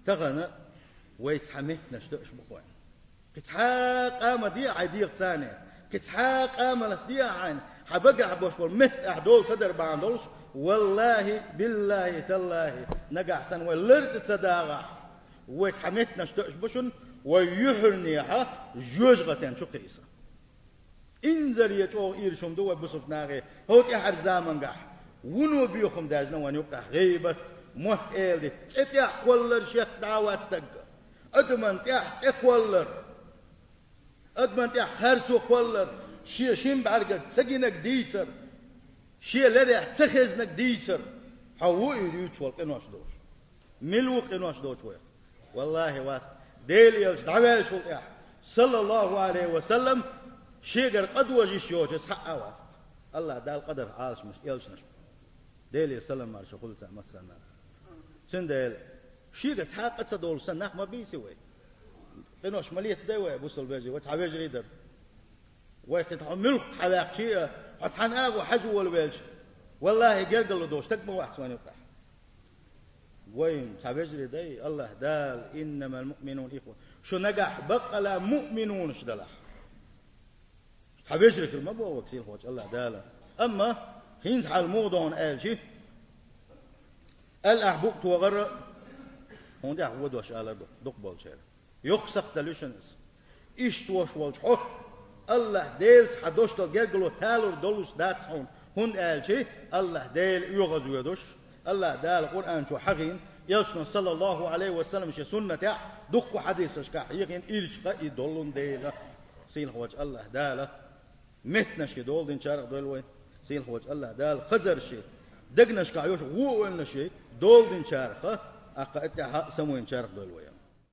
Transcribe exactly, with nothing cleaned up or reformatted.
Тахана вай цхьа меттанаш деш бу хьуна. Кхин цхьа къамат дий хьайна дегӀаца, кхин цхьа къаманат дий хьайна, хьан багахь бош болу меттан ахь дола ца дар бахьана долуш, валлахӀи, биллахӀи, таллахӀи, нагахь санна вай лар тӀе ца дагӀахь, вай цхьа меттанаш деш бу шуна, вай юьхьарнехьа жоьжахатин чу кхиса. Инзаре чӀогӀа ийрча хӀума ду вай бусулба нахе, хӀокху тӀаьхьарчу заманчохь вуно боьха хӀума даьржина вайна юккъехь: гӀийбат, мотт эладита, цӀе тӀехь кхоллар шех дӀа а вац стаг, адаман тӀехь цӀе кхоллар, адаман тӀехь харцо кхоллар, шен шина бӀаьргех ца гинарг дийцар, шен ларехь ца хезнарг дийцар. Хьо ву и дуьйцуш волу къинош долуш? Мила ву къинош доцуш вайх? ВаллахӀи, вац. Делан элча дӀаваьллачул тӀаьхьа, саллаллахӀу ӀалайхӀи ва саллам, шегара къа дожийта йоцуш схьа а вац. АллахӀ Дала къа дара Ӏалашмаш, элчанаш. Делера салам-маршо хуьлда царна массарна. Цундела шегара цхьа а къа ца долуш санна нах ма бийци вай. Къинош ма летадай вай, бусулба вежарий, вай цхьа вежарий дара. Вай кхин хьо муьлхха хьан ваьккхича а, хьо цхьана агӀор хьажа волавелча, валлахӀи, гергарло долуш стаг ма вац вайна юккъехь. Вайн цхьа вежарий дай, АллахӀ Дала: «Иннамал муъминуна ихва». Шу нагахь баккъала муъминунаш далахь, цхьа вежарий хир ма боху вайга сийлахьчу АллахӀ Дала. Амма хӀинца хьал муха ду хьуна аьлча, аьлла ахь букъ тохар, хьуна тӀехь вон дош алар ду дукхахболчеран. Йоккха сакхт далуш ю иза. Иштта волуш волчу хьо, АллахӀ Делаца хьан долуш долу гергарло талур долуш дац хьуна, хӀунда аьлча АллахӀ Дела оьгӀазвоьдуш, АллахӀ Дала Къуръан чу хьахийна, элчано, саллаллахӀу ӀалайхӀи ва саллам, шен суннатехь дуккха хьадисашкахь хьехийна, ирча къа и долун дела. Сийлахьчу АллахӀ Дала меттанаш долу динчарах дойла вай. Сийлахьчу АллахӀ Дала хазарш, дегнашкахь йолуш вон ойланаш долу динчарах, аккха тӀехь а самавинчарах дойла вай.